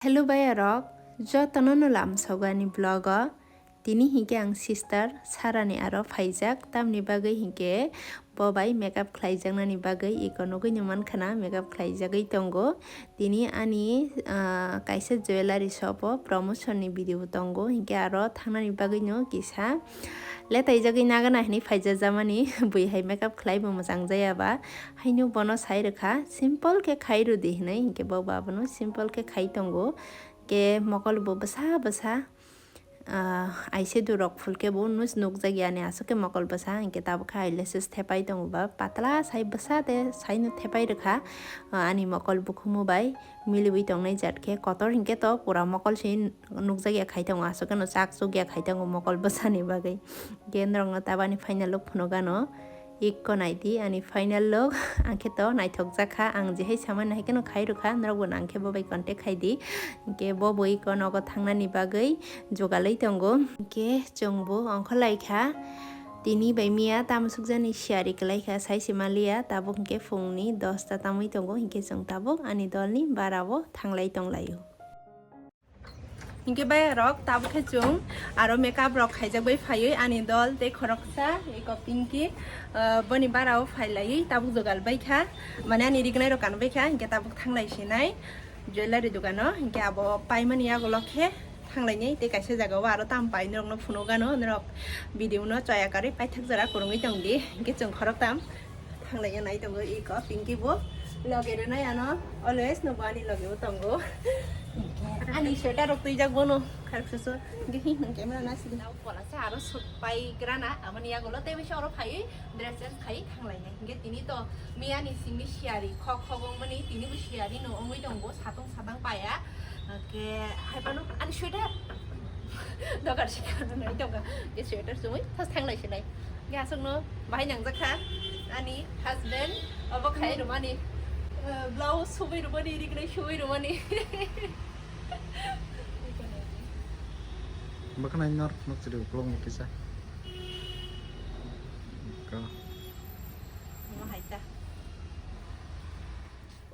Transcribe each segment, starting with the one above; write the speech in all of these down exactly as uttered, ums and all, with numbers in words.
Hello bayarok, jotono no lamsogo ani vlog o. Tini hinkhe ang sister Sarani aro phaijak, tamni bagwi hinkhe bo bai makeup khlaijaknani bagwi iko nugwi no mankhana makeup khlaijagwi tongo. Tini ani, ah, kaisa jewellery shop o promotion ni video bo tongo, hinkhe aro thangnani bagwi no kisa letaijagwi nagana hinwi phaijajamani, bui hai makeup khlai bo mwchang jaya ba. Haino bono sai rwkha, simple khe khai rw di hinwi, hinkhe bo ba bono simple khe khai tongo. Khe mokol bo bwsa bwsa, ah, eyeshadow rok phul khe bo nus nukjak ya ni aswk khe mokol bwsa, hinkhe tabuk khe eyelashes thepai tongo ba, patla sai bwsa de sai no thepai rwkha, ah, ani mokol bukhumu bai miliwi tongnai jat khe, kotor hinkhe to pura mokol se nukjak ya khai tongo, aswk khe no chak chuk ya khai tongo mokol bwsa ni bagwi. Hinkhe norok no tabani final look phunukgano. Ikko naidi ani final look, ang khe to naithok jakha, ang jehai samani hai kheno khai rwkha, norok bo nang khe bo bai contact khai di. Hinkhe bo bo ikko nogo thangnani bagwi jugalwi tongo. Hinkhe chwng bo ongkha lai kha, tini bai miya tamo sukjani siyari kwlai kha, sai se maliya, tabuk hinkhe phungni dosta tamwi tongo, hinkhe chwng tabuk ani dolni bara o thanglai tonglaio. Hinkhe bayarok tabuk khe chwng aro makeup rok khaijak bai phaiwi ani dol tei khoroksa eko Pinky, ah, boni bara o phai laiwi tabuk jogal bai kha, mane ani rignai rok kan bai kha, hinkhe tabuk thanglai sinai jewellery dogano, hinkhe abo paimani yagulo khe thanglainai tei kaisa jaga o aro tam pai norok no phunukgano, norok video no choya karwi paithak jora kwrwngwi tongdi, hinkhe chwng khoroktham. Thanglaiya nai tongo iko Pinky bo. Loge rwnai ano always no bo ani loge o tongo. Ani sweater rok twijak bono kharkhusu. Hinkhe hi nang camera na sidi. Nao pola sa aro sut pai grana amani yagulo tei bisa oro phaiwi dress change khai thanglainai. Hinkhe tini to miya ni simi siyari khok khok wngmani tini bo siyari no wngwi tongo satung satang paya. Hinkhe hai phano ani sweater. Dogar sika nai tongo. Ke sweater sumui thas thanglai sinai. Ge aswkno bahai nangjak kha ani husband, obo khai rwmani, eh, blouse subui rwmani, rignai subui rwmani. Bwkhanai nor phunuk chwrwi uklok ni kisa. Ko. Omo hai ta.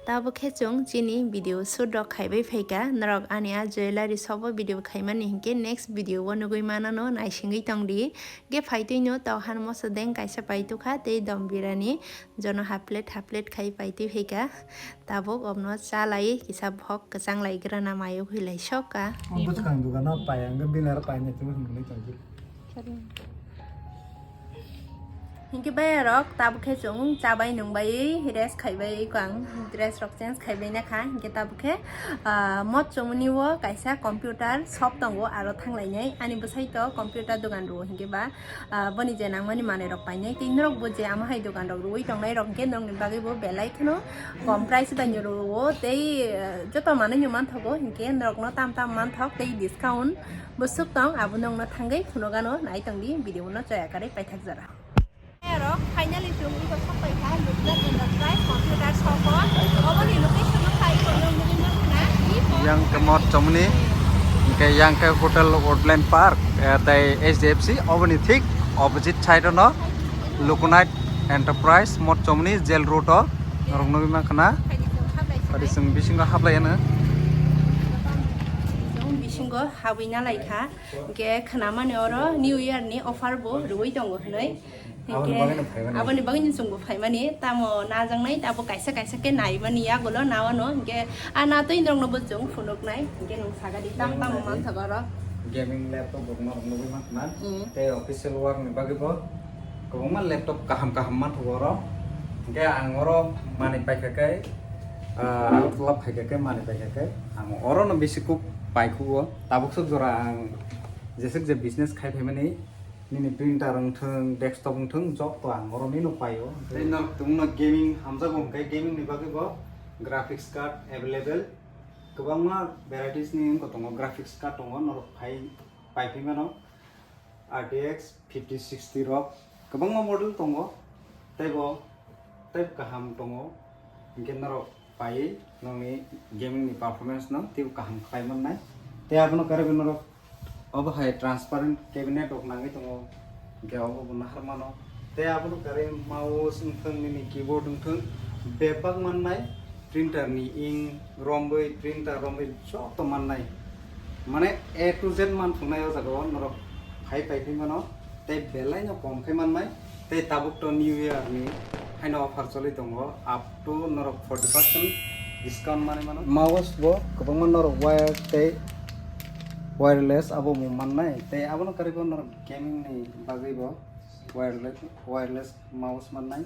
Tabuk khe chwng chini video shoot rok khaibai phaikha, norok ani a jewellery shop o video khaimani hinkhe next video o nugui manano naisingwi tongdi. Ge phaitwino tohan moso deng kaisa paitukha tei dom birani jono half plate half plate khai paitwi phaikha. Tabuk omno chalai kisa bhok kwchang lai grana mayo hwilai sokha. Bwskang dogano pai ang bini aro painai tongwi hwnwi tongdi. Hinkhe bayarok tabuk khe chwng chabai nungbai rest khaibai kang dress rok change khaibai nakha hinkhe tabuk khe, ah, Mot Chomoni o kaisa computer shop tongo aro thanglainai ani bwsai to computer dogan rwo hinkhe ba, ah, boni je nangmani manwi rok painai tei norok bo je amo hai dogan rok rwui tongnai rok hinkhe norokni bagwi bo belai kheno kom price bai rwo tei, ah, joto manwi no manthogo hinkhe norok no tam tam manthok tei discount bwswk tong, abo nokno thangwi phunukgano nai tongdi video no choya karwi paithak jora. Aro finally chwng iko sok paikha Lukman Enterprise computer shop o. Oboni location no phai ko nung nung nung na. Yang ke Mot Chomoni, ke yang ke Hotel Woodland Park, eh, tei H D F C oboni thik opposite side no Lukunite Enterprise Mot Chomoni jail road o norok nugwi mankha na. Tadi chwng bisingo hablai ano. Bisingo habwi na lai kha. Hinkhe khwnamani oro New Year ni offer bo rwui tongo hwnwi. Hinkhe aboni bagwino phaimani. Aboni bagwino chwngbo phaimani, tamo najaknai abo kaisa kaisa khe naimani yagulo nawano, hinkhe a natwi norokno bo chwng phunuknai, hinkhe nwng sagadi tam tamo manthogo oro. Gaming laptop rok norok nugwi mankha na. Mm. Tei official work ni bagwi bo kwbangma laptop kaham kaham manthogo oro. Hinkhe ang oro manwi paikha khe, ah, Agartala phaikha khe manwi paikha khe ang oro no bisi kuk paikhugo. Tabuk swk jora ang jeswk je business khai phaimani, nini printer wngthung, desktop wngthung, joto ang oro nino paio. Tei norok tongno gaming hamjago hwnkhe gaming ni bagwi bo graphics card available. Kwbangma varieties ni wngkha tongo, graphics card tongo, norok phai, pai phai mano. R T X fifty sixty rok kwbangma model tongo, teibo tei kaham tongo, hinkhe norok paiwi nokni gaming ni performance no teibo kaham khlai mannai. Tei abono karwi norok obo hai transparent cabinet rok nangwi tongo, hinkhe obo bo nahar mano. Tei abono karwi mouse wngthung, nini keyboard wngthung, bebak mannai. Printer ni ink romwi, printer romwi joto mannai. Mane A to Z man thungnai o jaga o norok phai pai phai mano. Tei belai no kom khe mannai. Tei tabuk to New Year ni haino offer choli tongo. Up to norok forty percent discount manwi mano. Mouse bo kwbangma norok wire tei wireless abo bo mannai. Tei abono karwi bo norok gaming ni bagwi bo wireless, wireless mouse mannai.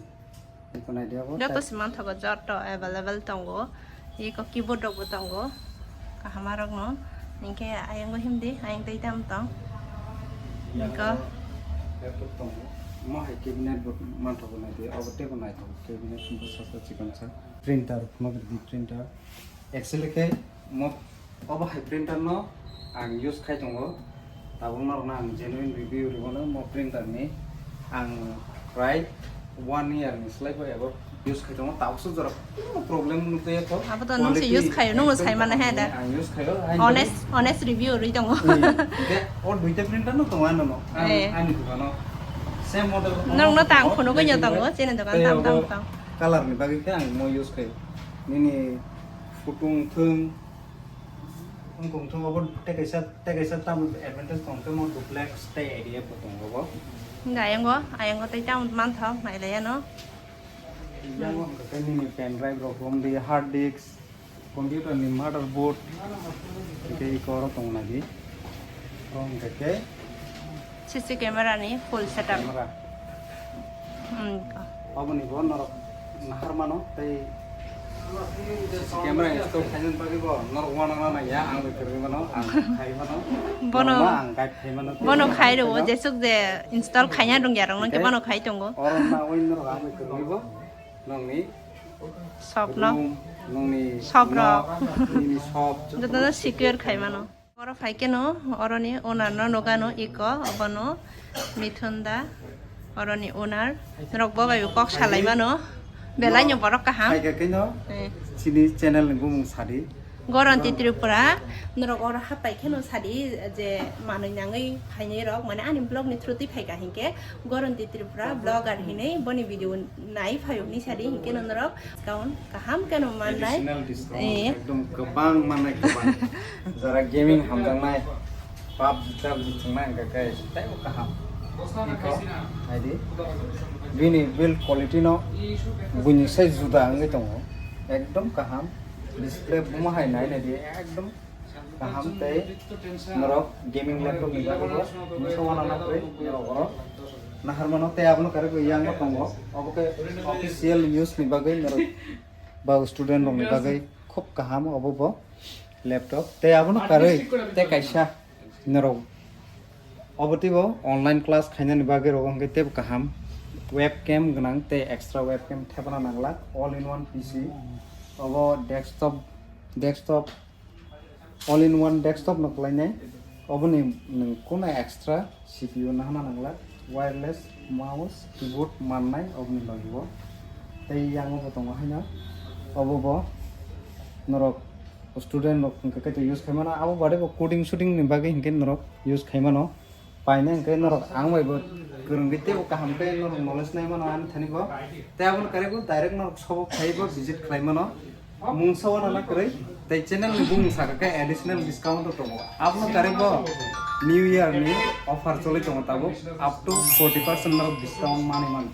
Eko nai dia bo. Joto si manthogo joto available tongo. Eko keyboard rok bo tongo. Kaham rok no. Hinkhe ayang bo himdi, ayang tei tam tong. Eko. Laptop tongo. Mo hai cabinet bo manthogo nai dia. Abo tei bo naithogo cabinet bo sasa chikon sa. Printer, phunuk ridi printer. Actually khe mo obo hai printer no ang use khai tongo. Tabuk norokno ang genuine review rwmano mo printer ni. Ang prai one year ni slai bo ebo use khai tongo. Tabuk so jora kuno problem nukjaya kho. Abo to nung se use khayo, nung no sai mano he da. Ang use khayo. Honest, honest review rwi tongo. Hwnkhe o duita printer no tongo ano no. Ang ani dukano same model. Nung no tang phunuk tongo, chini dokan tam tam tong. Color ni bagwi khe ang mo use khayo. Nini photo wngthung, wngkong thung, obo tei kaisa, tei kaisa tamo advantage tong khe mo duplex tei A D F bo tongo bo. Hwnkhe ayang o, ayang o tei tamo manthok nailai ano. Yang o hwnkha khe nini pen drive rok romdi, hard disk, computer ni motherboard, hwnkhe eko oro tong nai di. Oro hwnkha khe C C camera ni full setup. Camera. Hmm, ko. Aboni bo norok nahar mano tei C C camera install khainani bagwi bo norok uanana nangya, ang bai kwrwi mano, ang khai mano. Bono, norokno ang guide khai mano, bono khai rwo, jesuk je install khaina rwngya rok nang khe bono khai tongo. Oro nawi norok ang bai kwrwi bo nongni sopno. Room, nongni sop rok. Nok, nini sop, jotono secure khai mano. Oro phai khe no, oroni owner no nukha no eko, obono Mithun da, oroni owner. Norok bo bai bo kok salai mano, belai no borok kaham. Phai khe no, eh, chini channel ni bumung sadi. Goronti Tripura, norok oro hapai khe no sadi je manwi nangwi phainai rok, mane ani vlog ni through twi phai kha hinkhe Goronti Tripura vlogger hinwi boni video nai phayokni sadi hinkhe no norok discount kaham khe no mannai. Additional discount, eh, ekdom kwbang mannai, kwbang. Jara gaming hamjaknai, PUBG, PUBG thwngnai hwnkha khe teibo kaham. Eko, naidi, bini build quality no buini sai juda wngwi tongo, ekdom kaham. Display buma hai nai naidi, ekdom kaham tei norok gaming laptop ni bagwi bo mungsa uanana kwrwi norok oro nahar mano tei abono kwrwi bo yang bo tongo. Obo khe official use ni bagwi norok ba student rok ni bagwi khub kaham obo bo laptop tei abono kwrwi tei kaisa norok obo tei bo online class khainani bagwi rok hwnkhe teibo kaham webcam gwnang tei extra webcam thepana nanglak all in one P C obo desktop desktop All in one desktop no kwlainai. Oboni nwng kunu extra C P U nahana nangla, wireless mouse, keyboard mannai oboni logi o. Tei yango bo tongo haino obo bo norok student rok hwnkhe khe use khaimano, abo baade bo coding shooting ni bagwi hwnkhe norok use khaimano. Paina hwnkhe norok ang bai bo kwrwngwi teibo kaham khe norok knowledge nai mano ani thani bo. Tei abono kwrwi bo direct norok sobo khai bo visit khlai mano. Mungsa uanana kwrwi tei channel ni bumung saka khe additional discount o tongo. Abono kwrwi bo New Year ni offer choli tongo tabuk up to forty percent norok discount manwi mano.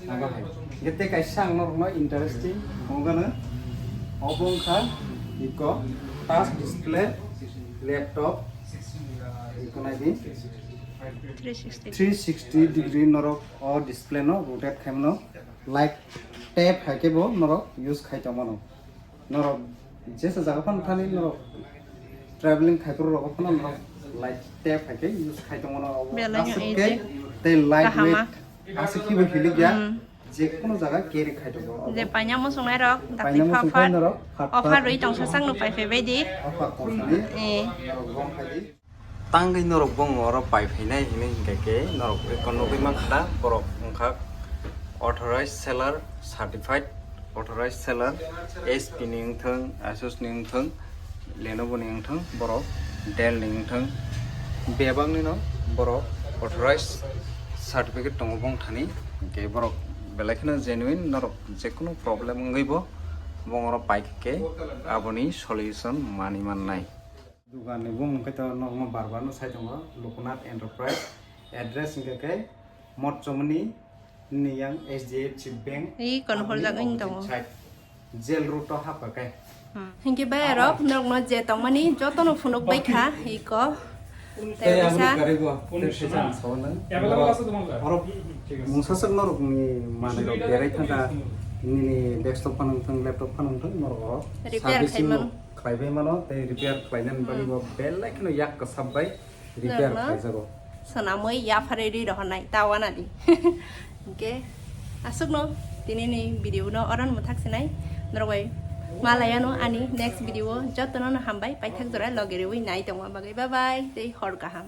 Abo hai. Hwnkhe tei kaisa ang norokno interesting tongo, obo wngkha iko touch display laptop. Iko nai di. Three sixty. Three sixty degree norok o display no rotate khaimano, light tap hai khe bo norok use khai tongmano. Norok jesa jaga phano thani norok traveling khai phuru rogo phano norok light tap hai khe use khai tongmano. Belai no aswk khe easy. Tei light kahama weight aswk khe bo hilik ya. Hmm. Je kono jaga carry khai tongo. Je paina muchungnai rok, paina dakti muchung phaphat, phai norok phat offer phat rwi tong sasang no pai phai bai di. Offer tong sani. Eh. Norok gom khai di. Tangwi norok bong oro pai phainai hinwi hinkha khe norok eko nugwi mankha da borok wngkha authorized seller, certified authorized seller, H P ni wngthang, Asus ni wngthang, Lenovo ni wngthang, borok Dell ni wngthang, bebak nino borok authorized certificate tongo bongthani, hinkhe borok belai kheno genuine norok jekunu problem wngwi bo Bongoro pai khe aboni solution mani mannai. Dugan ni bumung khe to nokno bar bar no sai tongo, Lokonath Enterprise, address hingkhe khe Motchomoni ni yang H D F C Bank. Ri kon hol jak wng tongo. Jail road to hapkha khe. Hingke bai rok norokno je tongmani jotono phunuk bai kha iko. Tei aboni karwi bo tei khe chang sawana. Borok mungsa swk norokni manwi rok berai thangkha, nini desktop phano wngthang, laptop phano wngthang, norok oro repair servicing khaimano. Khlaibai mano tei repair khlainani bagwi bo belai kheno yak kwsap bai repair khlaijago. Swnamwi yapharwi rwi rohornai ta wanadi. Hingke aswkno tinini video no oran mwthak sinai norok bai malayano ani next video o jotono no hambai paithak jora loge rewi nai tongma bagwi bye bye tei hor kaham.